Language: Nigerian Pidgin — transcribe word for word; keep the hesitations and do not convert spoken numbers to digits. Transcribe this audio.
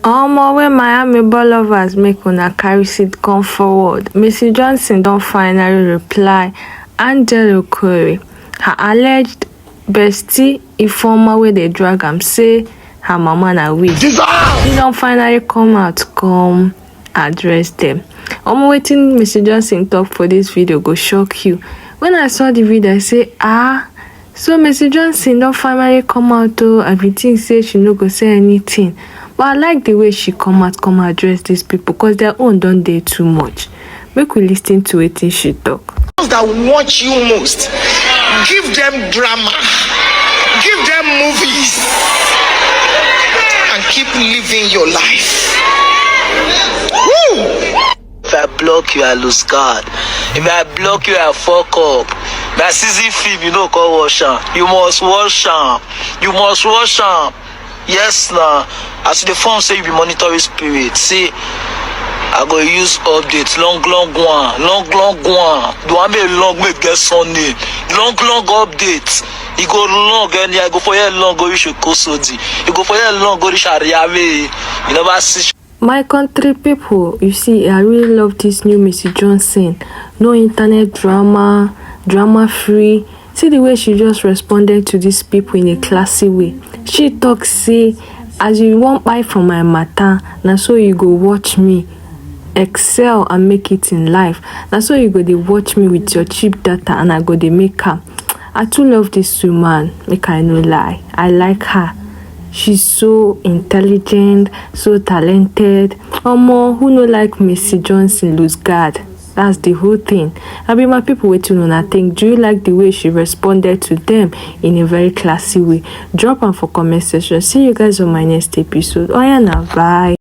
Omo, wey my amebo lovers, make una carry seat come forward. Missy Johnson don finally reply Angel Okorie, her alleged bestie Ifeoma, wey dey drag am say her mama na witch. She don finally come out come address dem. Omo, wetin Missy Johnson talk for this video go shock you. When I saw the video, I say, "Ah, so Missy Johnson don finally come out o." I bin think say she no go say anything, but I like the way she come out come address these people, 'cause their own don dey too much. Make we listen to wetin she talk. Those that want you most, give them drama, give them movies, and keep living your life. Woo! If I block you, I lose card. If I block you, I fuck up. Na season film, you no come watch am. You must watch am. You must watch am. Yes na. As you dey form say you be monitoring spirit, see, I go use update, long long one, long long one. The one make long make get surname. Long long update. E go long anyhow, e go for here long go reach Okosodi. E go for here long go reach Ariame. You never see. My country people, you see, I really love this new Missy Johnson. No internet drama, drama free. See the way she just responded to these people in a classy way. She talk say, "As you wan buy from my matter, na so you go watch me excel and make it in life. Na so you go dey watch me with your cheap data, and I go dey make am." I too love this woman, make I no lie. I like her. She's so intelligent, so talented. Omo, who no like Missy Johnson lose guard? That's the whole thing. I be my people, wetin una think? Do you like the way she responded to them in a very classy way? Drop am for comment section. See you guys on my next episode. Oya na, bye.